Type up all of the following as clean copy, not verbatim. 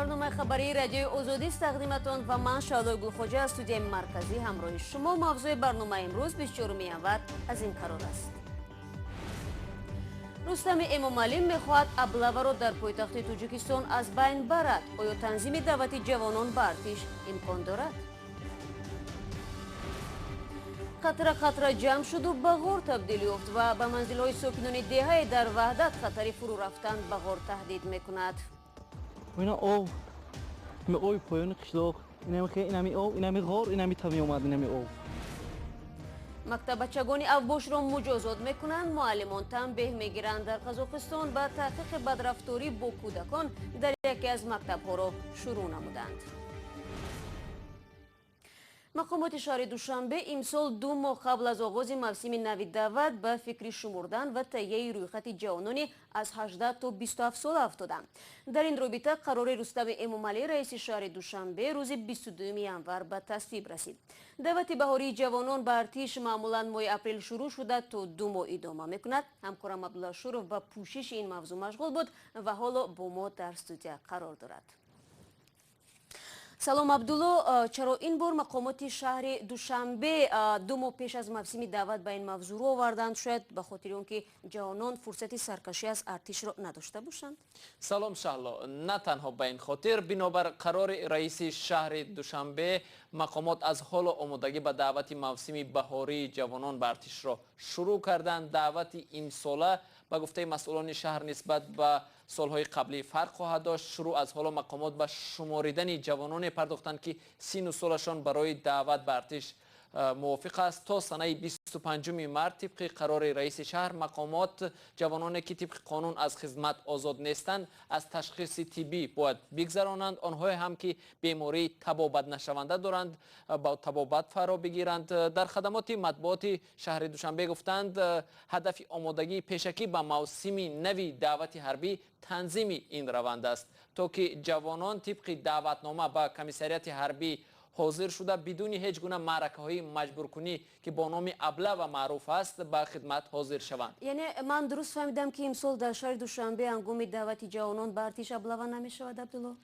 Барномаи хабарии Радиои Озодист тақдиматон ва ман Шаҳлои Гулхоҷа аз студияи марказӣ ҳамроҳи шумо. Мавзӯи барномаи имрӯз 24 январ аз ин қарор аст. Рустами Эмомалӣ мехоҳад облаваро дар пойтахти Тоҷикистон аз байн барад. Оё танзими даъвати ҷавонон ба артиш имкон дорад? Қатра қатра ҷамъ шуду ба ғор табдил ёфт ва ба манзилҳои сокинони деҳае дар Ваҳдат хатари фурӯ рафтан ба ғор таҳдид мекунад. Ина об, оби поёни қишлоқ, инами об, инами ғор, инами та меомад, инами об. Мактаббачагони авбошро муҷозот мекунанд, муаллимон танбеҳ мегиранд. Дар Қазоқистон ба таҳқиқи бадрафторӣ бо кӯдакон дар яке аз мактабҳоро шурӯъ намуданд. Мақомоти шаҳри Душанбе имсол 2 моҳ қабл аз оғози мавсими нави даъват ба фикри шумурдан ва таҳияи рӯйхати ҷавонони аз 18 то 27 сола афтоданд. Дар ин робита қарори Рустами Эмомалӣ, раиси шаҳри Душанбе, рӯзи 22 январ ба тасвиб расид. Даъвати баҳории ҷавонон ба артиш маъмулан моҳи апрел шурӯъ шуда то 2 моҳ идома мекунад. Ҳамкорам Абдулла Шуров ба пӯшиши ин мавзӯъ машғул буд ва ҳоло бо мо дар студия қарор дорад. Салом, Абдулло, чаро ин бор мақомоти шаҳри Душанбе 2 моҳ пеш аз мавсими даъват ба ин мавзӯъ рӯ оварданд? Шояд ба хотири он ки ҷавонон фурсати саркашӣ аз артишро надошта бошанд? Салом, Шаҳло. На танҳо ба ин хотир, бинобар қарори раиси шаҳри Душанбе мақомот аз ҳоло омодагӣ ба даъвати мавсими баҳории ҷавонон ба артишро шурӯъ карданд. Даъвати имсола ба гуфтаи масъулони шаҳр нисбат ба солҳои қаблӣ фарқ хоҳад дошт. Шурӯъ аз ҳоло мақомот ба шуморидани ҷавононе пардохтанд, ки сину солашон барои даъват ба артиш мувофиқ аст. То санаи 25 март тибқи қарори раиси шаҳр мақомот ҷавононе, ки тибқи қонун аз хизмат озод нестанд, аз ташхиси тиббӣ бояд бигзаронанд. Онҳое ҳам, ки бемории табобатнашаванда доранд, ба табобат фаро бигиранд. Дар хадамоти матбуоти шаҳри Душанбе гуфтанд, ҳадафи омодагии пешакӣ ба мавсими нави даъвати ҳарбӣ танзими ин раванд аст, то ки ҷавонон тибқи даъватнома ба комиссариати ҳарбӣ ҳозир шуда бидуни ҳеҷ гуна маъракаҳои маҷбуркунӣ, ки бо номи облава маъруф аст, ба хидмат ҳозир шаванд. Яъне ман дуруст фаҳмидам, ки имсол дар шаҳри Душанбе ҳангоми даъвати ҷавонон ба артиш облава намешавад, Абдулло?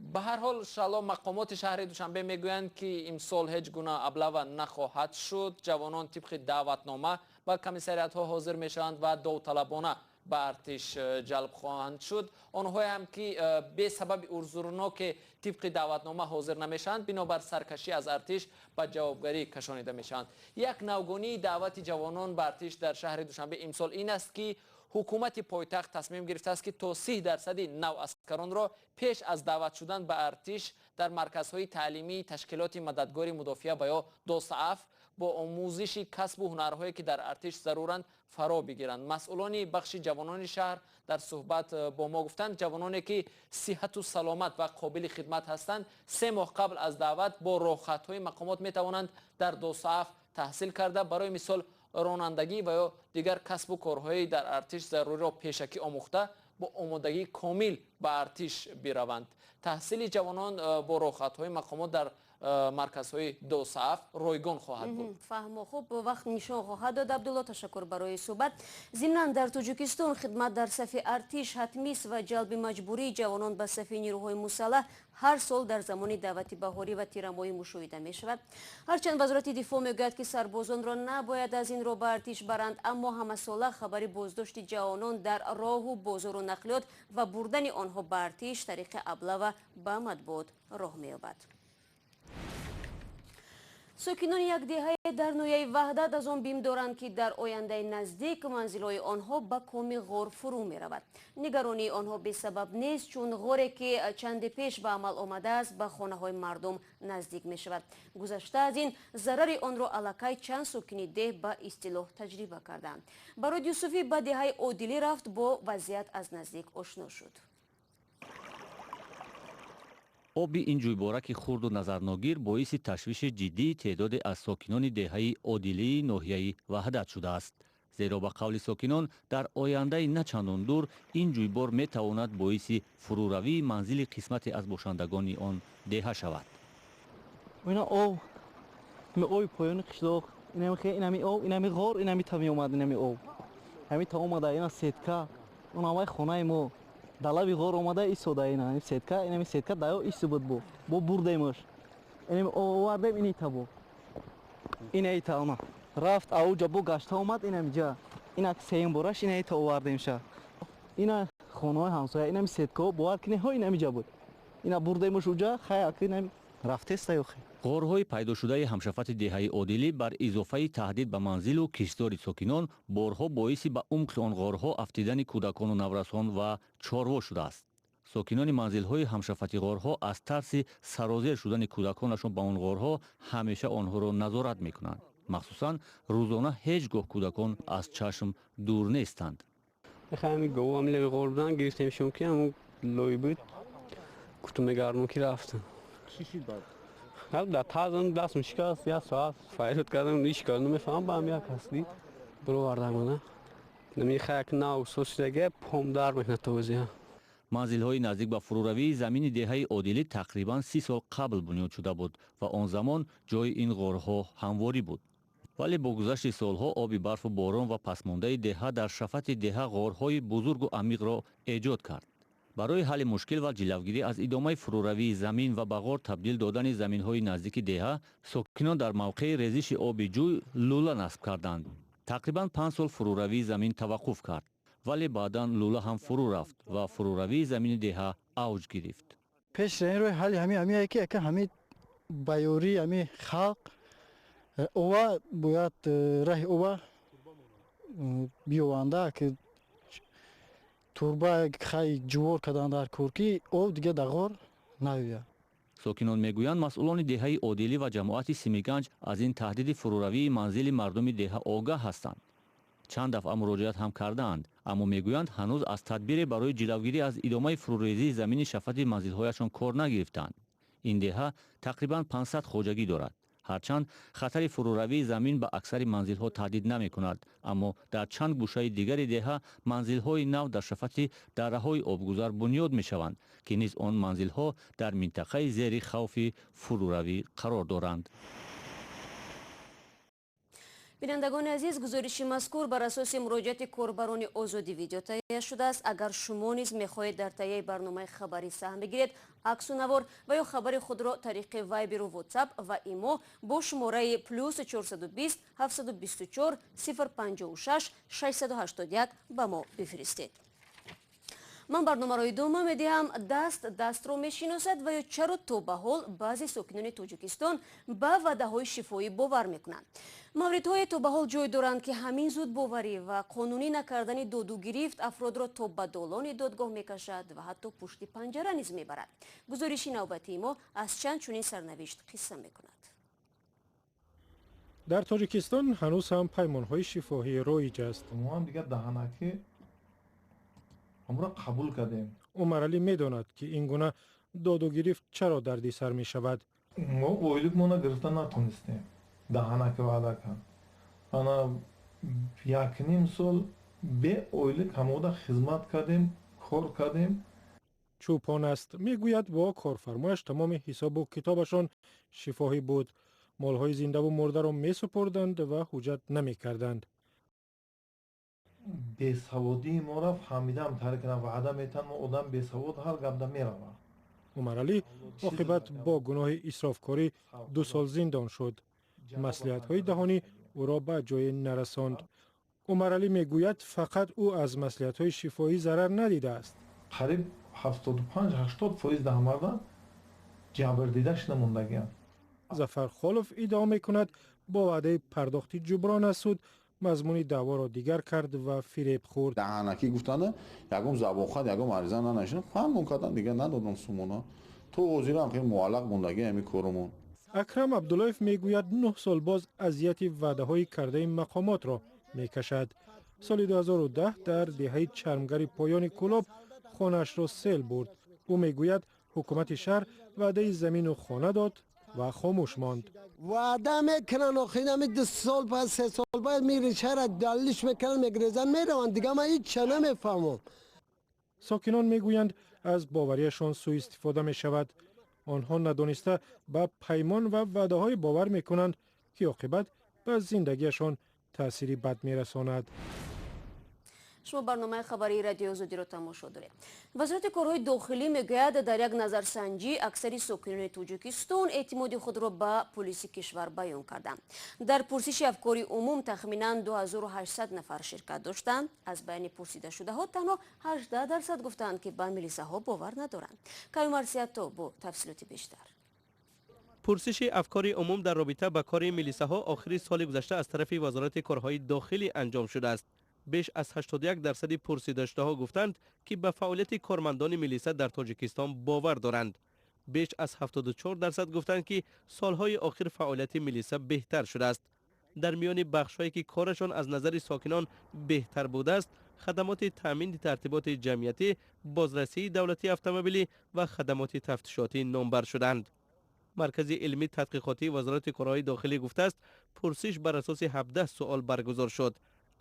Ба ҳар ҳол, Шаҳло, мақомоти шаҳри Душанбе мегӯянд, ки имсол ҳеҷ гуна облава нахоҳад шуд. Ҷавонон тибқи даъватнома ба комиссариатҳо ҳозир мешаванд ва довталабона ба артиш ҷалб хоҳанд шуд. Онҳое ҳам, ки бесабаби узрноке тибқи даъватнома ҳозир намешаванд, бинобар саркашӣ аз артиш ба ҷавобгарӣ кашонида мешаванд. Як навгонии даъвати ҷавонон ба артиш дар шаҳри Душанбе имсол ин аст, ки ҳукумати пойтахт тасмим гирифтааст, ки то 30% наваскаронро пеш аз даъват шудан ба артиш дар марказҳои таълимии ташкилоти мададгори мудофиа ва ё ДОСААФ бо омӯзиши касбу ҳунарҳое, ки дар артиш заруранд, фаро бигиранд. Масъулони бахши ҷавонони шаҳр дар суҳбат бо мо гуфтанд, ҷавононе, ки сиҳату саломат ва қобили хидмат ҳастанд, 3 моҳ қабл аз даъват бо роҳхатҳои мақомот метавонанд дар ДОСААФ таҳсил карда, барои мисол ронандагӣ ва ё дигар касбу корҳои дар артиш заруриро пешакӣ омӯхта, бо омодагии комил ба артиш бираванд. Таҳсили ҷавонон бо роҳхатҳои мақомот дар марказҳои ДОСААФ ройгон хоҳад буд. Фаҳмо, хуб, вақт нишон хоҳад дод. Абдулло, ташаккур барои суҳбат. Зимнан дар Тоҷикистон хидмат дар сафи артиш ҳатмист ва ҷалби маҷбурии ҷавонон ба сафи нирӯҳои мусаллаҳ ҳар сол дар замони даъвати баҳорӣ ва тирамоҳӣ мушоҳида мешавад. Ҳарчанд Вазорати дифоъ мегӯяд, ки сарбозонро набояд аз ин роҳ ба артиш баранд, аммо ҳамасола хабари боздошти ҷавонон дар роҳу бозору нақлиёт ва бурдани онҳо ба артиш тариқи облава ба матбуот роҳ меёбад. Сокинони як деҳае дар ноҳияи Ваҳдат аз он бим доранд, ки дар ояндаи наздик манзилҳои онҳо ба коми ғор фурӯ меравад. Нигаронии онҳо бесабаб нест, чун ғоре, ки чанде пеш ба амал омадааст, ба хонаҳои мардум наздик мешавад. Гузашта аз ин, зарари онро аллакай чанд сокини деҳ ба истилоҳ таҷриба карданд. Барод Юсуфӣ ба деҳаи Одилӣ рафт, бо вазъият аз наздик ошно шуд. Оби ин ҷӯйбораки хурду назарногир боиси ташвиши ҷиддии теъдоде аз сокинони деҳаи Одилии ноҳияи Ваҳдат шудааст. Зеро ба қавли сокинон, дар ояндаи на чандон дур ин ҷӯйбор метавонад боиси фурӯравии манзили қисмате аз бошандагони он деҳа шавад. Ина об, оби поёни қишлоқ, инами об, инами ғор, инами та меомад, инами об. Ҳамин та омада, ина сетка, он ҳамаи хонаи мо. Далави ғор омада истода ина сетка, инами сетка даё исти буд бу. Бо бурдемаш. Инами овардем инита бу. Инаита ама. Рафт ауҷа бо гашта омад инамиҷа. Инак сеюм бораш инаита овардемша. Ина хонаҳои ҳамсоя, инами сеткаҳо бовар кунед ҳо инамиҷа буд. Ина бурдемаш уҷа, хай аки инами рафтеста ё хай. Ғорҳои пайдошудаи ҳамшафати деҳаи Одилӣ бар изофаи таҳдид ба манзилу киштзори сокинон борҳо боиси ба умқи он ғорҳо афтидани кӯдакону наврасон ва чорво шудааст. Сокинони манзилҳои ҳамшафати ғорҳо аз тарси сарозер шудани кӯдаконашон ба он ғорҳо ҳамеша онҳоро назорат мекунанд. Махсусан рӯзона ҳеҷ гоҳ кӯдакон аз чашм дур нестанд. Дар тазм дастм шикаст, як соат фарёд кардам, ҳеҷ кор намефаҳмам, ба ҳам як ҳастӣ бировардам она. Намехоҳ нав сосидаге пом дар мекунад то озия. Манзилҳои наздик ба фуруравии замини деҳаи Одилӣ тақрибан 30 сол қабл бунёд шуда буд ва он замон ҷои ин ғорҳо ҳамворӣ буд. Вале бо гузашти солҳо оби барфу борон ва пасмондаи деҳа дар шафати деҳа ғорҳои бузургу амиқро эҷод кард. Барои ҳалли мушкил ва ҷилавгирӣ аз идомаи фуруравии замин ва ба ғор табдил додани заминҳои наздики деҳа, сокинон дар мавқеи резиши оби ҷӯй лӯла насб карданд. Тақрибан 5 сол фуруравии замин таваққуф кард, вале баъдан лӯла ҳам фурӯ рафт ва фуруравии замини деҳа авҷ гирифт. Пеш ин роҳи ҳалли ҳами ҳамие ки яка ҳами ба ёрии ҳами халқ ова бояд раҳи ова биёванда ки турба хай ҷувор кардан дар кор ки об дига дар ғор наояд. Сокинон мегӯянд, масъулони деҳаи Одилӣ ва ҷамоати Симиганҷ аз ин таҳдиди фуруравии манзили мардуми деҳа огаҳ ҳастанд. Чанд дафъа муроҷиат ҳам кардаанд, аммо мегӯянд ҳанӯз аз тадбире барои ҷилавгирӣ аз идомаи фурӯрезии замини шафати манзилҳояшон кор нагирифтаанд. Ин деҳа тақрибан 500 хоҷагӣ дорад. Ҳарчанд хатари фуруравии замин ба аксари манзилҳо таҳдид намекунад, аммо дар чанд гӯшаи дигари деҳа манзилҳои нав дар шафати дарраҳои обгузар бунёд мешаванд, ки низ он манзилҳо дар минтақаи зери хавфи фуруравӣ қарор доранд. Бинандагони азиз, гузориши мазкур бар асоси муроҷиати корбарони Озодӣ видео таҳия шудааст. Агар шумо низ мехоҳед дар таҳияи барномаи хабарӣ саҳм бигиред, аксу навор ва ё хабари худро тариқи Вайберу Ватсап ва Имо бо шумораи плюс 420 724 056 681 ба мо бифиристед. Ман барномаро идома медиҳам. Даст дастро мешиносад ва ё чаро то ба ҳол баъзе сокинони Тоҷикистон ба ваъдаҳои шифоӣ бовар мекунанд? Мавридҳое то ба ҳол ҷой доранд, ки ҳамин зудбоварӣ ва қонунӣ накардани додугирифт афродро то ба долони додгоҳ мекашад ва ҳатто пушти панҷара низ мебарад. Гузориши навбатии мо аз чанд чунин сарнавишт қисса мекунад. Дар Тоҷикистон ҳанӯз ҳам паймонҳои шифоҳӣ роиҷ аст. Мо ҳам дигар даҳанакӣ ҳамро қабул кардем. Умаралӣ медонад, ки ин гуна додугирифт чаро дардисар мешавад. Мо ойликмона гирифта натонистем. Даҳанаки ваъда кард. Ана 1,5 сол бе ойлик ҳамода хизмат кардем, кор кардем. Чӯпон аст. Мегӯяд, бо корфармояш тамоми ҳисобу китобашон шифоҳӣ буд. Молҳои зиндаву мурдаро месупурданд ва ҳуҷҷат намекарданд. Бесаводии моро фаҳмидам, тариқ кардам, ваъда метан, мо одам бесавод ҳар гапда меравад. Умаралӣ оқибат бо гуноҳи исрофкорӣ 2 сол зиндон шуд. Маслиҳатҳои даҳонӣ ӯро ба ҷое нарасонд. Умаралӣ мегӯяд, фақат ӯ аз маслиҳатҳои шифоӣ зарар надидааст. Қариб 75-80% даҳмарда ҷабрдида шуда мондагианд. Зафар Холов иддао мекунад, бо ваъдаи пардохти ҷуброн аз суд мазмуни даъворо дигар кард ва фиреб хӯрд. Даҳанакӣ гуфтанда ягон забонхат, ягон ариза нанавиштам, фаҳмон кардан, дигар надодам сумона. То ҳозирам хеле муаллақ мондагӣ ҳамин корумон. Акрам Абдуллоев мегӯяд, 9 сол боз азияти ваъдаҳои кардаи мақомотро мекашад. Соли 2010 дар деҳаи Чармгари поёни Кӯлоб хонаашро сел бурд. Ӯ мегӯяд, ҳукумати шаҳр ваъдаи замину хона дод ва хомӯш монд. Ваъда мекунанд, охир ҳами 2 сол пас, 3 сол пас мери шаҳра даллиш мекунанд, мегрезанд, мераванд. Дига ман ҳеҷ намефаҳмам. Сокинон мегӯянд, аз боварияшон сӯистифода мешавад. Онҳо надониста ба паймон ва ваъдаҳое бовар мекунанд, ки оқибат ба зиндагиашон таъсири бад мерасонад. Шумо барномаи хабарии Радиои Озодиро тамошо доред. Вазорати корҳои дохилӣ мегӯяд, дар як назарсанҷӣ аксари сокинони Тоҷикистон эътимоди худро ба полиси кишвар баён карданд. Дар пурсиши афкори умум тахминан 2800 нафар ширкат доштанд. Аз байни пурсидашудаҳо танҳо 18% гуфтанд, ки ба милисаҳо бовар надоранд. Каюмар Сиятто бо тафсилоти бештар. Пурсиши афкори умум дар робита ба кори милисаҳо охири соли гузашта аз тарафи Вазорати корҳои дохилӣ анҷом шудааст. Беш аз 81% пурсидашудаҳо гуфтанд, ки ба фаъолияти кормандони милиса дар Тоҷикистон бовар доранд. Беш аз 74% гуфтанд, ки солҳои охир фаъолияти милиса беҳтар шудааст. Дар миёни бахшҳое, ки корашон аз назари сокинон беҳтар будааст, хадамоти таъмини тартиботи ҷамъиятӣ, бозрасии давлатии автомобилӣ ва хадамоти тафтишотӣ номбар шуданд. Маркази илмӣ тадқиқотии Вазорати корҳои дохилӣ гуфтааст, пурсиш бар асоси 17 суол баргузор шуд,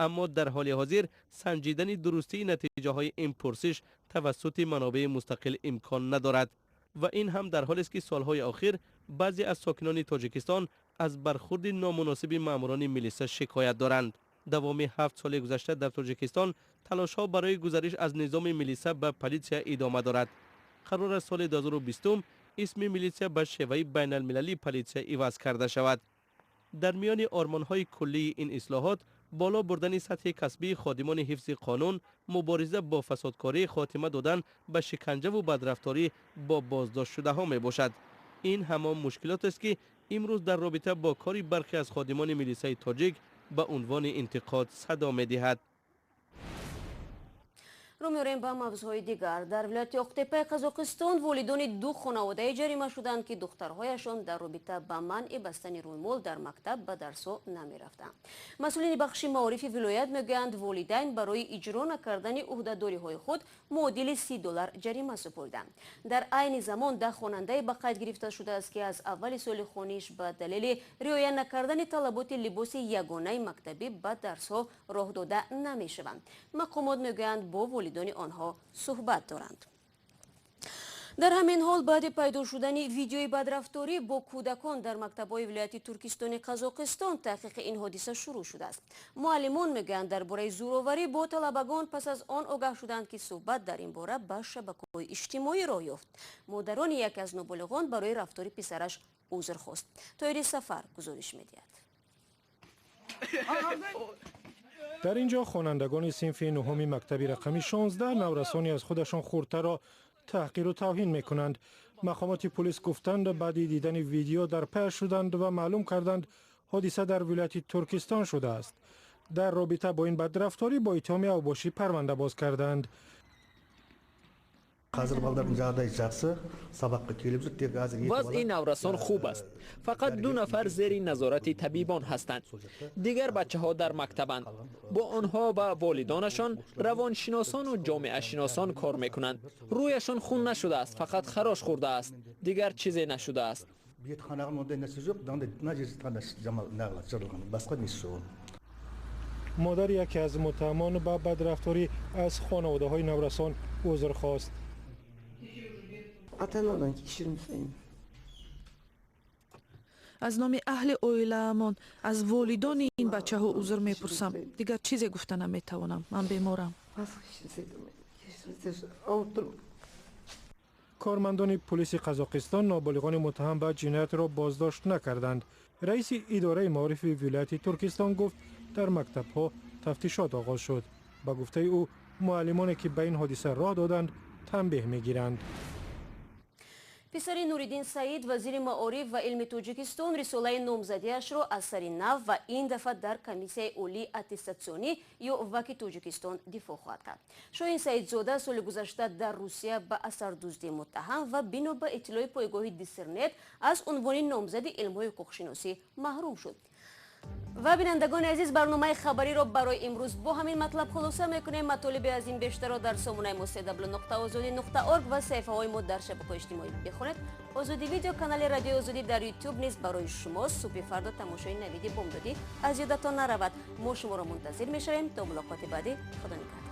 аммо дар ҳоли ҳозир санҷидани дурустии натиҷаҳои ин пурсиш тавассути манобеи мустақил имкон надорад. Ва ин ҳам дар ҳолест, ки солҳои охир баъзе аз сокинони Тоҷикистон аз бархурди номуносиби маъмурони милиса шикоят доранд. Давоми 7 соли гузашта дар Тоҷикистон талошҳо барои гузариш аз низоми милиса ба политсия идома дорад. Қарор аст, соли 2020 исми милитсия ба шеваи байналмилалии политсия иваз карда шавад. Дар миёни ормонҳои куллии ин ислоҳот боло бурдани сатҳи касбии ходимони ҳифзи қонун, мубориза бо фасодкорӣ, хотима додан ба шиканҷаву бадрафторӣ бо боздоштшудаҳо мебошад. Ин ҳамон мушкилот аст, ки имрӯз дар робита бо кори бархе аз ходимони милисаи тоҷик ба унвони интиқод садо медиҳад. Рӯ меорем ба мавзӯъҳои дигар. Дар вилояти Оқтепаи Қазоқистон волидони ду хонаводае ҷарима шуданд, ки духтарҳояшон дар робита ба манъи бастани рӯймол дар мактаб ба дарсҳо намерафтанд. Масъулини бахши маорифи вилоят мегӯянд, волидайн барои иҷро накардани ӯҳдадориҳои худ муодили $30 ҷарима супурданд. Дар айни замон 10 хонандае ба қайд гирифта шудааст, ки аз аввали соли хониш ба далели риоя накардани талаботи либоси ягонаи мактабӣ ба дарсҳо роҳ дода намешаванд. Мақомот мегӯянд, бо волидони онҳо суҳбат доранд. Дар ҳамин ҳол, баъди пайдо шудани видеои бадрафторӣ бо кӯдакон дар мактабҳои вилояти Туркистони Қазоқистон таҳқиқи ин ҳодиса шурӯъ шудааст. Муаллимон мегӯянд, дар бораи зӯроварӣ бо талабагон пас аз он огаҳ шуданд, ки суҳбат дар ин бора ба шабакаҳои иҷтимоӣ роҳ ёфт. Модарони яке аз ноболиғон барои рафтори писараш узр хост. Тоири Сафар гузориш медиҳад. Дар ин ҷо хонандагони синфи нуҳуми мактаби рақами 16 наврасони аз худашон хурдтарро таҳқиру тавҳин мекунанд. Мақомоти пулис гуфтанд, баъди дидани видео дар паяш шуданд ва маълум карданд, ҳодиса дар вилояти Туркистон шудааст. Дар робита бо ин бадрафторӣ бо иттиҳоми авбошӣ парванда боз карданд. Қазір балдардың жағдайы жақсы, сабаққа келіп жүр, тек қазір екі Вазъи наврасон хуб аст, фақат ду нафар зери назорати табибон ҳастанд, дигар бачаҳо дар мактабанд. Бо онҳо ва волидонашон равоншиносону ҷомеашиносон кор мекунанд. Рӯяшон хун нашудааст, фақат харош хӯрдааст, дигар чизе нашудааст. Бет қанағын ондай нәрсе жоқ, мынандай мына жері ғана неғылады, жырылған, басқа несі жоқ. Модари яке аз муттаҳамон ба бадрафторӣ аз хонаводаҳои наврасон узр хост. Ата-анадан кешірім сұраймын. Аз номи аҳли оилаамон, аз волидони ин бачаҳо узр мепурсам. Дигар чизе гуфта наметавонам, ман беморам. Басқа ешнәрсе айта алмаймын. Кешіріңіздерші, ауырып тұрмын. Кормандони пулиси Қазоқистон ноболиғони муттаҳам ба ҷиноятро боздошт накарданд. Раиси идораи маорифи вилояти Туркистон гуфт, дар мактабҳо тафтишот оғоз шуд. Ба гуфтаи ӯ, муаллимоне ки ба ин ҳодиса роҳ доданд, танбеҳ мегиранд. Писари Нуриддин Саид, вазири маориф ва илми Тоҷикистон, рисолаи номзадиашро аз сари нав ва ин дафъа дар Комиссияи олии аттестатсионӣ ё ВАКи Тоҷикистон дифоъ хоҳад кард. Шоҳин Саидзода соли гузашта дар Русия ба асардуздӣ муттаҳам ва бино ба иттилои пойгоҳи Диссернет аз унвони номзади илмҳои ҳуқуқшиносӣ маҳрум шуд. Ва бинандагони азиз, барномаи хабариро барои имрӯз бо ҳамин матлаб хулоса мекунем. Матолиби аз ин бештарро дар сомонаи мо cw.ozodi.org ва саҳифаҳои мо дар шабакаҳои иҷтимоӣ бихонед. Озодӣ Видео, канали Радиои Озодӣ дар Ютуб низ барои шумо. Субҳи фардо тамошои навиди бомдодӣ аз ёдатон наравад. Мо шуморо мунтазир мешавем. То мулоқоти баъдӣ, Худо нигаҳдор.